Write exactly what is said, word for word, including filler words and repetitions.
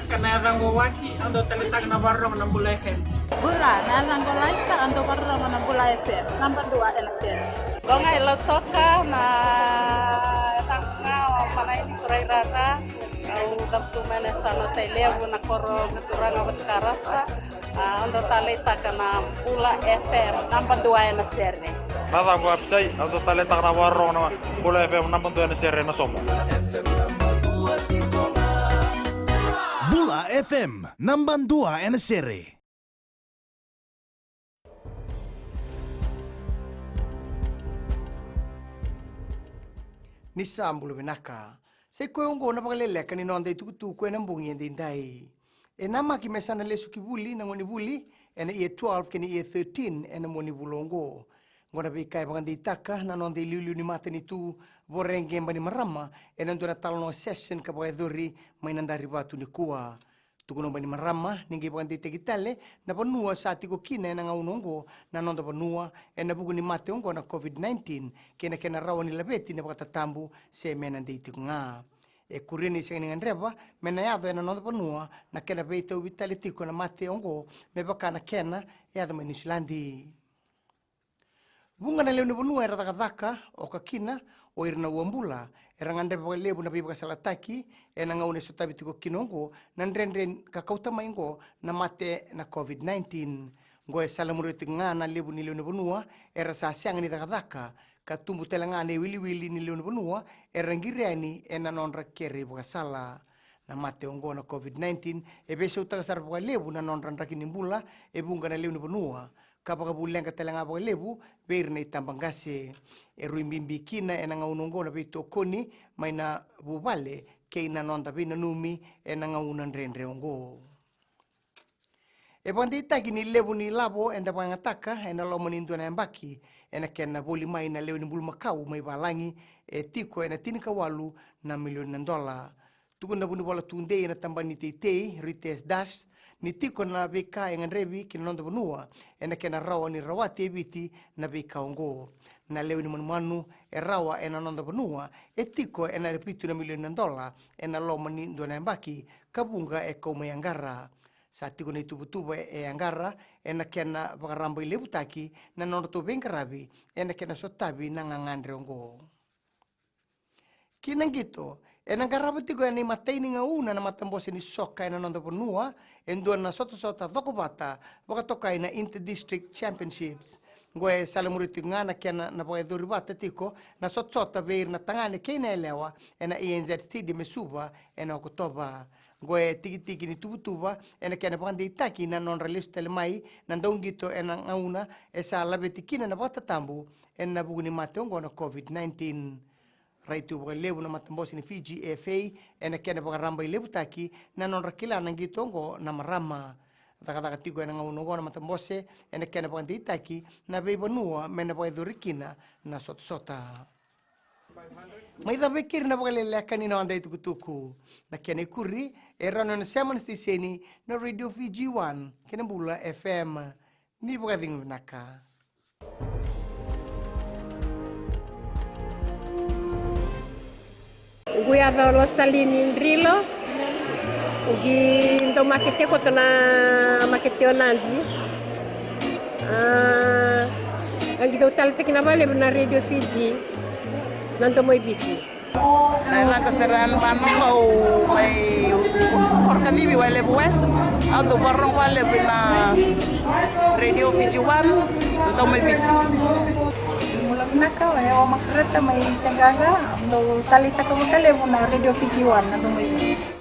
Ka na yacaqu o Wati, au dau taleitaka na vakarorogo na Bula F M. Bula, na yacaqu o Laika, au dau vakarorogo na Bula F M, naba dua ena sere. Qo ga e Lautoka, na yacaqu ga o Malaini Turairara. Au cavutu mai na yasana o Tailevu, na koro o Turaga Vatukarasa. A, au dau taleitaka na Bula F M, naba dua ena sere. Na yacaqu o Apisai, au dau taleitaka na vakarorogo na Bula F M, naba dua ena sere ena somo. Bula F M, naba dua ena sere. Ni sa bula vinaka. Sa i koya oqo na vakaleleka ni noda itukutuku ena bogi edaidai. E namaki me sa na lesu ki vuli na gonevuli ena Year twelve kei na Year thirteen ena mua ni vula oqo. Oqo na veika e vakadeitaka na noda iliuliu ni matanitu Voreqe Bainimarama ena dua na talanoa session ka vakayacori mai Nadarivatu nikua. Tukuna o Bainimarama ni qai vakadeitaki tale na vanua sa tiko kina ena gauna oqo na noda vanua ena vuku ni mate oqo na COVID nineteen kei na kena rawa ni laveti na vakatatabu se me na dei tiko ga. E kuria ni sega ni gadreva me na yaco ena noda vanua na kena veitauvi tale tiko na mate oqo me vaka na kena e yaco mai Niusiladi. Vuqa na lewe ni vanua era cakacaka, oka kina o ira na uabula, era gadreva vakalevu na veivakasalataki ena gauna e sotavi tiko kina oqo na dredre ka kauta mai oqo na mate na COVID nineteen. Oqo e salamuria tiko ga na levu ni lewe ni vanua era sa sega ni cakacaka, ka tubu tale ga na iwiliwili ni lewe ni vanua era qiri yani ena nodra kere ivakasala. Na mate oqo na COVID nineteen e veisautaka sara vakalevu na nodra draki ni bula e vuqa na lewe ni vanua, ka vakavuleqa tale ga vakalevu vei ira na itabaqase. E rui bibi kina ena gauna oqo na veitokoni mai na vuvale kei na noda veinanumi ena gauna dredre oqo. E vakadeitaki ni levu ni lavo eda vakayagataka ena loma ni dua na yabaki ena kena voli mai na lewe ni bulumakau mai valagi e tiko ena tinikawalu na milioni na dola. Tukuna na vunivola tudei ena tabana ni teitei, Rites Das, ni tiko na veika e gadrevi ki na noda vanua ena kena rawa ni rawati e Viti na veika oqo. Na lewe ni manumanu e rawa ena noda vanua e tiko ena vitu na milioni na dola ena loma ni dua na yabaki, ka vuqa e kau mai Aqara. Sa tiko na ituvatuva e Aqara ena kena vakarabailevutaki na nodratou veiqaravi ena kena sotavi na gagadre oqo. Ki na qito, ena qarava tiko ena imatai ni gauna na matabose ni soka ena noda vanua e dua na sotasota cokovata vakatokai na Inter-District Championships. Oqo e salamuria tiko ga na kena na vakayacori vata tiko na sotasota vei ira na tagane kei na yalewa ena A N Z Stadium e Suva ena Okotova. Oqo e tikitiki ni tuvatuva ena kena vakadeitaki na nodra lesu tale mai na dauqito ena gauna e sa laveti kina na vakatatabu ena vuku ni mate oqo na COVID nineteen. Rai tu vakalevu na matabose ni Fiji F A ena kena vakarabailevutaki na nodra kila na qito oqo na marama. Cakacaka tiko ena gauna oqo na matabose ena kena vakadeitaki na veivanua me na vakayacori kina na sotasota. Mai cava e keri na vakaleleka ni noda itukutuku. Na kena ikuri e rawa ni o na sema na siteseni na Radio Fiji One kei na Bula F M. Ni vakacegu vinaka. Qu yaca o Losalini Drilo. Qi dau makete koto na makete o Nadi. A, qi dau taleitaki na valevu na Radio Fiji na Domo i Viti. Na yacaqu o Seran Bano, au mai Korokacivi, Wailevu West. Au dau vakarorogo vakalevu na Radio Fiji One, na Domo i Viti. Bula vinaka, o yau o Makareta mai Seqaqa, au dau taleitaka vakalevu na Radio Fiji One, na Domo i Viti.